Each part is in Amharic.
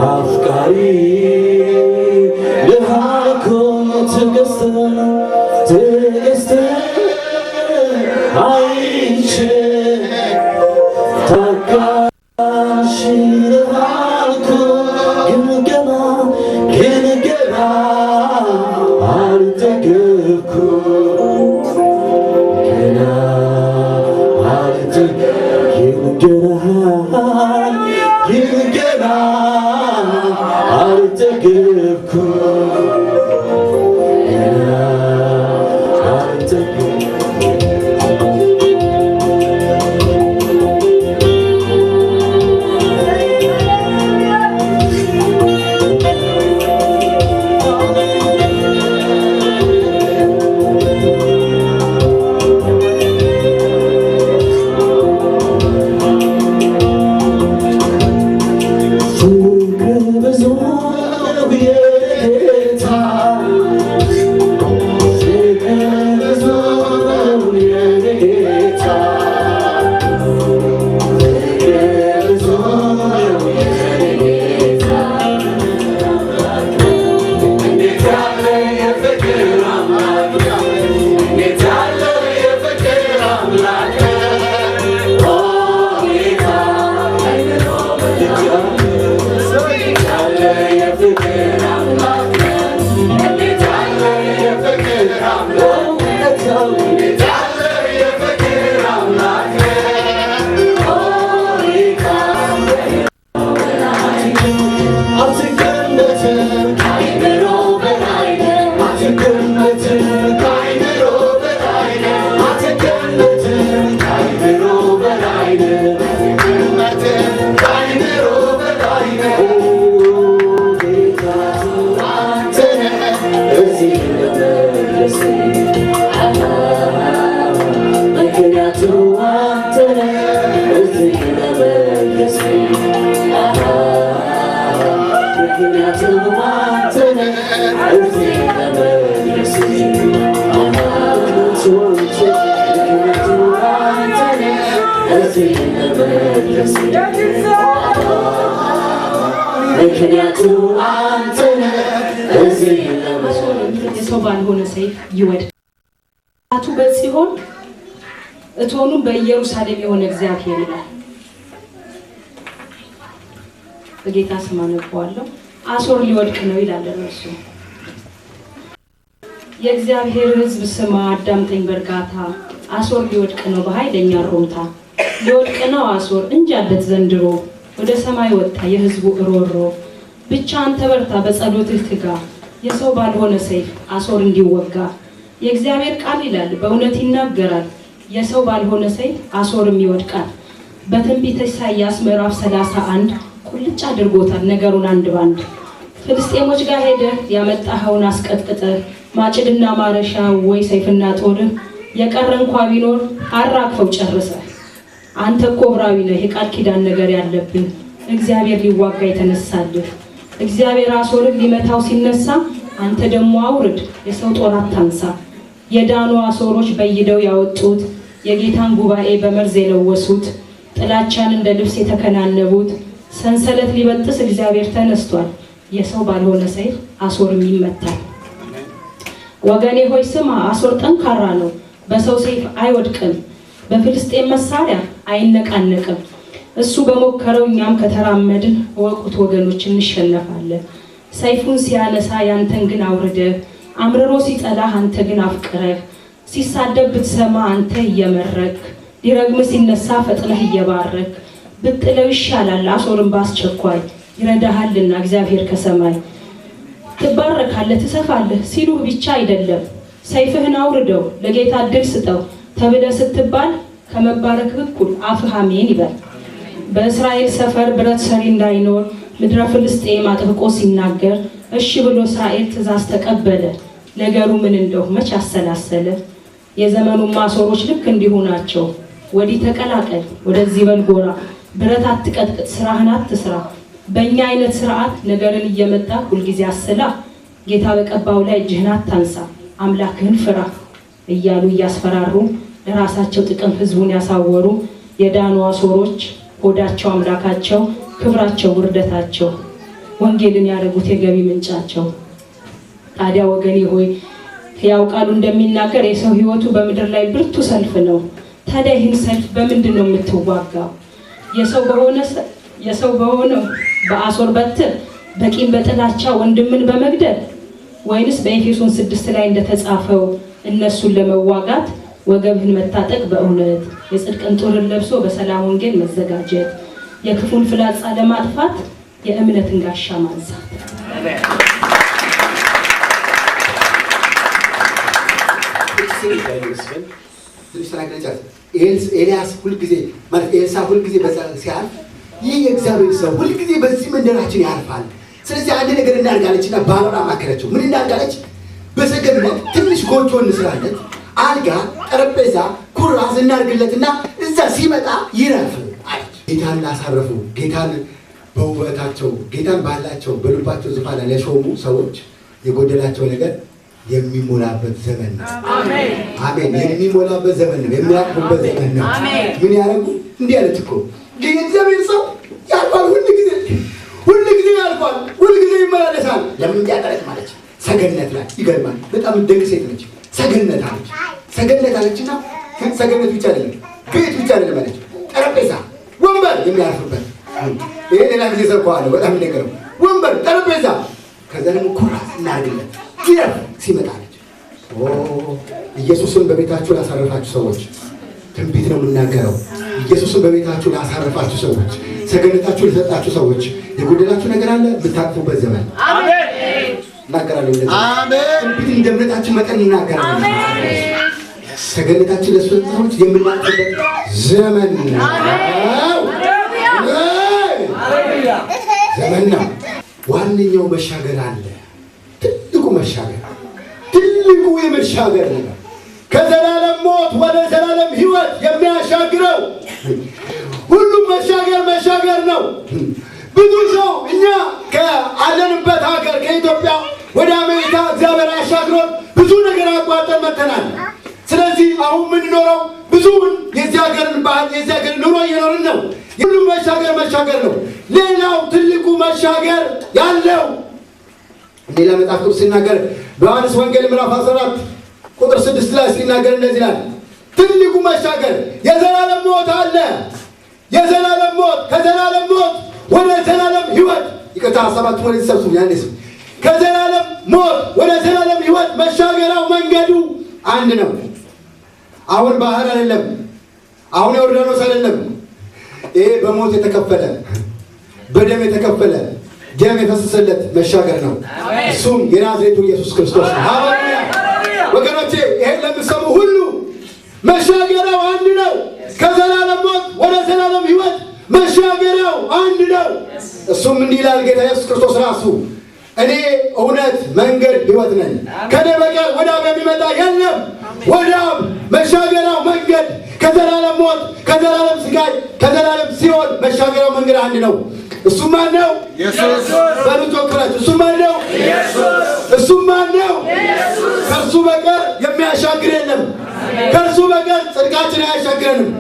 አፍቃሪ ልሃኮ ትዕግስት ትዕግስት አይቼ ታጋሽ ልሃኮ ግን ገና ግን ገና አልጠገብኩም ገና አልጠገብኩም ግን ገና ግን ገና አልጠገብኩም ገና አልጠገብኩም። ፍቅር ብዙ ነው የጌታ፣ ፍቅር ብዙ ነው የጌታ፣ ፍቅር ብዙ ነው የጌታ። እንዴት ያለ የፍቅር አምላክ፣ እንዴት ያለ የፍቅር አምላክ፣ ኦ ጌታ፣ ያለ የፍቅር አምላክ፣ እንዴት ያለ የፍቅር አምላክ፣ እንዴት ያለ የፍቅር አምላክ፣ ኦ ጌታ። አትገመትም፣ ከአእምሮ በላይ ነህ። አትገመትም፣ ከአእምሮ በላይ ነህ። አትገመትም፣ ከአእምሮ በላይ ነህ። አትገመትም፣ ከአእምሮ በላይ ነህ። ኦ ጌታ አንተ ነህ እዚህ ለመድረሴ፣ ምክንያቱ አንተ ነህ እዚህ ለመድረሴ፣ ምክንያቱ አንተ ነህ እዚህ ለመድረሴ፣ ምክንያቱ አንተ ነህ እዚህ ለመድረሴ፣ ምክንያቱ አንተ ነህ እዚህ ለመድረሴ። የሰው ባልሆነ ሰይፍ ይወድቃል። እሳቱ በጽዮን እቶኑም በኢየሩሳሌም የሆነ እግዚአብሔር ይላል። በጌታ ስም አነበዋለሁ። አሦር ሊወድቅ ነው ይላል እርሱ። የእግዚአብሔር ሕዝብ ስማ፣ አዳምጠኝ በእርጋታ። አሦር ሊወድቅ ነው በኃይለኛ ሩምታ። ሊወድቅ ነው አሦር እንጃለት ዘንድሮ። ወደ ሰማይ ወጣ የሕዝቡ እሮሮ። ብቻ አንተ በርታ፣ በጸሎትህ ትጋ። የሰው ባልሆነ ሰይፍ አሦር እንዲወጋ የእግዚአብሔር ቃል ይላል፣ በእውነት ይናገራል። የሰው ባልሆነ ሰይፍ አሦርም ይወድቃል። በትንቢተ ኢሳይያስ ምዕራፍ 31 ቁልጭ አድርጎታል ነገሩን አንድ ባንድ። ፍልስጤሞች ጋር ሄደህ ያመጣኸውን አስቀጥቅጠህ ማጭድና ማረሻ ወይ ሰይፍና ጦርህ የቀረ እንኳ ቢኖር አራግፈው ጨርሰህ። አንተ እኮ ዕብራዊ ነህ፣ የቃል ኪዳን ነገር ያለብህ፣ እግዚአብሔር ሊዋጋ የተነሳልህ። እግዚአብሔር አሦርን ሊመታው ሲነሳ አንተ ደግሞ አውርድ፣ የሰው ጦር አታንሳ። የዳኑ አሦሮች በይደው ያወጡት፣ የጌታን ጉባኤ በመርዝ የለወሱት፣ ጥላቻን እንደ ልብስ የተከናነቡት፣ ሰንሰለት ሊበጥስ እግዚአብሔር ተነስቷል። የሰው ባልሆነ ሰይፍ አሦርም ይመታል። ወገኔ ሆይ ስማ፣ አሦር ጠንካራ ነው፣ በሰው ሰይፍ አይወድቅም፣ በፍልስጤም መሳሪያ አይነቃነቅም። እሱ በሞከረው እኛም ከተራመድን እወቁት ወገኖች እንሸነፋለን። ሰይፉን ሲያነሳ ያንተን ግን አውርደህ፣ አምርሮ ሲጠላህ አንተ ግን አፍቅረህ፣ ሲሳደብ ብትሰማ አንተ እየመረክ፣ ሊረግም ሲነሳ ፈጥነህ እየባረክ ብጥለው ይሻላል አሦርን በአስቸኳይ፣ ይረዳሃልና እግዚአብሔር ከሰማይ። ትባረካለህ፣ ትሰፋለህ ሲሉህ ብቻ አይደለም፣ ሰይፍህን አውርደው ለጌታ እድል ስጠው ተብለህ ስትባል ከመባረክ እኩል አፍህ አሜን ይበል። በእስራኤል ሰፈር ብረት ሰሪ እንዳይኖር ምድረ ፍልስጤም አጥብቆ ሲናገር እሺ ብሎ እስራኤል ትእዛዝ ተቀበለ። ነገሩ ምን እንደው መች አሰላሰለ። የዘመኑ አሦሮች ልክ እንዲሁ ናቸው። ወዲህ ተቀላቀል፣ ወደዚህ በል ጎራ፣ ብረት አትቀጥቅጥ፣ ስራህን አትስራ። በእኛ አይነት ስርዓት ነገርን እየመጣ ሁልጊዜ አስላ፣ ጌታ በቀባው ላይ እጅህን አታንሳ፣ አምላክህን ፍራ እያሉ እያስፈራሩ ለራሳቸው ጥቅም ህዝቡን ያሳወሩ የዳኑ አሶሮች ሆዳቸው አምላካቸው፣ ክብራቸው ውርደታቸው፣ ወንጌልን ያደረጉት የገቢ ምንጫቸው። ታዲያ ወገኔ ሆይ፣ ሕያው ቃሉ እንደሚናገር የሰው ህይወቱ በምድር ላይ ብርቱ ሰልፍ ነው። ታዲያ ይህን ሰልፍ በምንድን ነው የምትዋጋው? የሰው በሆነው በአሶር በትር፣ በቂም በጥላቻ ወንድምን በመግደል፣ ወይንስ በኤፌሶን 6 ላይ እንደተጻፈው እነሱን ለመዋጋት ወገብህን መታጠቅ፣ በእውነት የጽድቅን ጡርን ለብሶ በሰላም ወንጌል መዘጋጀት፣ የክፉን ፍላጻ ለማጥፋት የእምነትን ጋሻ ማንሳት? ትንሽ ተናግረን ጨርስ። ኤልያስ ሁልጊዜ፣ ማለት ኤልሳ ሁልጊዜ በዛ ሲያልፍ ይህ የእግዚአብሔር ሰው ሁልጊዜ በዚህ መንደራችን ያልፋል። ስለዚህ አንድ ነገር እናድርጋለች እና ባሏን አማከረችው። ምን እናድርጋለች? በሰገነት ትንሽ ጎጆ እንስራለት፣ አልጋ፣ ጠረጴዛ፣ ኩራዝ እናድርግለትና እዛ ሲመጣ ይረፍ አለች። ጌታን ላሳረፉ፣ ጌታን በውበታቸው፣ ጌታን ባላቸው በልባቸው ዙፋን ላይ ለሾሙ ሰዎች የጎደላቸው ነገር የሚሞላበት ዘመን ነው። አሜን። የሚሞላበት ዘመን ነው። የሚያቅፉበት ዘመን ነው። ምን ያደረጉ እንዲህ አለች እኮ፣ የእግዚአብሔር ሰው ያልፋል፣ ሁል ጊዜ፣ ሁል ጊዜ ያልፋል፣ ሁል ጊዜ ይመላለሳል። ለምን እንዲያጠረች ማለች ሰገነት ላይ። ይገርማል። በጣም ደግ ሴት ነች። ሰገነት አለች። ሰገነት አለችና ግን ሰገነት ብቻ አይደለም፣ ቤት ብቻ አይደለም አለች። ጠረጴዛ፣ ወንበር የሚያርፍበት። ይሄ ሌላ ጊዜ ሰብከዋለሁ። በጣም የሚነገረው ወንበር፣ ጠረጴዛ፣ ከዛ ደግሞ ኩራዝ እናድርግለት ይረፍ ሲመጣ አለች። ኦ፣ ኢየሱስን በቤታችሁ ላሳረፋችሁ ሰዎች ትንቢት ነው የምናገረው። ኢየሱስን በቤታችሁ ላሳረፋችሁ ሰዎች፣ ሰገነታችሁ ለሰጣችሁ ሰዎች የጎደላችሁ ነገር አለ፣ የምታቅፉበት ዘመን እናገራለሁ። እንደዚህ ትንቢት እንደ እምነታችን መጠን እናገራለን። ሰገነታችን ለሱ ሰዎች የምናቅፍበት ዘመን ነው። ዘመን ነው። ዋነኛው መሻገር አለ። ትልቁ መሻገር፣ ትልቁ የመሻገር ነገር፣ ከዘላለም ሞት ወደ ዘላለም ሕይወት የሚያሻግረው፣ ሁሉም መሻገር መሻገር ነው። ብዙ ሰው እኛ ከአለንበት ሀገር ከኢትዮጵያ ወደ አሜሪካ እግዚአብሔር አሻግሮን ብዙ ነገር አቋርጠን መጥተናል። ስለዚህ አሁን የምንኖረው ብዙውን የዚህ ሀገርን ባህል፣ የዚህ ሀገርን ኑሮ እየኖርን ነው። ሁሉም መሻገር መሻገር ነው። ሌላው ትልቁ መሻገር ያለው ሌላ መጽሐፍ ቅዱስ ሲናገር በዮሐንስ ወንጌል ምዕራፍ 14 ቁጥር 6 ላይ ሲናገር እንደዚህ ይላል። ትልቁ መሻገር የዘላለም ሞት አለ። የዘላለም ሞት፣ ከዘላለም ሞት ወደ ዘላለም ሕይወት፣ ይቅርታ፣ ሀሳባችሁ ወደዚህ ሰብስቡ። ያኔ ከዘላለም ሞት ወደ ዘላለም ሕይወት መሻገሪያው መንገዱ አንድ ነው። አሁን ባህር አይደለም። አሁን ዮርዳኖስ አይደለም። ይሄ በሞት የተከፈለ፣ በደም የተከፈለ፣ ደም የፈሰሰለት መሻገር ነው። እሱም የናዝሬቱ ኢየሱስ ክርስቶስ ነው። ሃሌሉያ! ወገኖቼ፣ ይሄን ለምትሰሙ ሁሉ መሻገሪያው አንድ ነው። ከዘላለም ሞት ወደ ዘላለም ሕይወት መሻገሪያው አንድ ነው። እሱም እንዲህ ይላል ጌታ ኢየሱስ ክርስቶስ ራሱ፣ እኔ እውነት፣ መንገድ፣ ሕይወት ነኝ። ከእኔ በቀር ወደ አብ የሚመጣ የለም። ወደ አብ መሻገሪያው መንገድ፣ ከዘላለም ሞት፣ ከዘላለም ስቃይ፣ ከዘላለም ሲኦል መሻገሪያው መንገድ አንድ ነው። እሱ ማን ነው? በሉ ጮክ ብላችሁ፣ እሱ ማን ነው? እሱ ማን ነው? ከእርሱ በቀር የሚያሻግር የለም። ከእርሱ በቀር ጽድቃችን አያሻግረንም።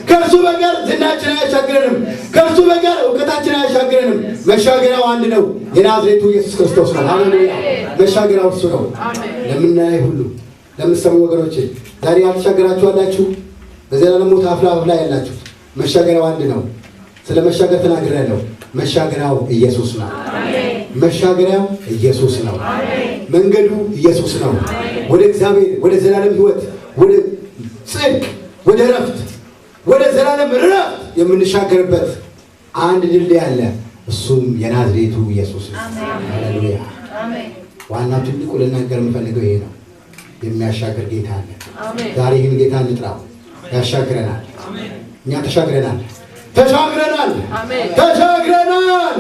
ከእርሱ በቀር ዝናችን አያሻግረንም። ከእርሱ በቀር እውቀታችን አያሻግረንም። መሻገሪያው አንድ ነው። የናዝሬቱ ኢየሱስ ክርስቶስ ነው። ሃሌሉያ! መሻገሪያው እሱ ነው። ለምናይ ሁሉ፣ ለምትሰሙ ወገኖቼ፣ ዛሬ ያልተሻገራችሁ አላችሁ። በዘላለም ሞት አፍ ላይ ያላችሁ፣ መሻገሪያው አንድ ነው። ስለ መሻገር ተናግሬያለሁ። መሻገሪያው ኢየሱስ ነው። መሻገሪያው ኢየሱስ ነው። መንገዱ ኢየሱስ ነው። ወደ እግዚአብሔር፣ ወደ ዘላለም ሕይወት፣ ወደ ጽድቅ፣ ወደ ረፍት፣ ወደ ዘላለም ረፍት የምንሻገርበት አንድ ድልድይ አለ። እሱም የናዝሬቱ ኢየሱስ ነው። ሃሌሉያ! ዋናው ትልቁ ልናገር የምፈልገው ይሄ ነው። የሚያሻግር ጌታ አለ። ዛሬ ይህን ጌታ እንጥራው፣ ያሻግረናል። እኛ ተሻግረናል፣ ተሻግረናል፣ ተሻግረናል።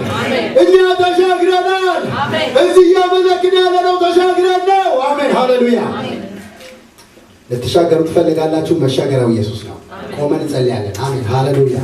እኛ ተሻግረናል። እዚህ እያመለክን ያለነው ተሻግረን ነው። አሜን፣ ሃሌሉያ። ልትሻገሩ ትፈልጋላችሁ? መሻገሪያው ኢየሱስ ነው። ቆመን እንጸልያለን። አሜን፣ ሃሌሉያ።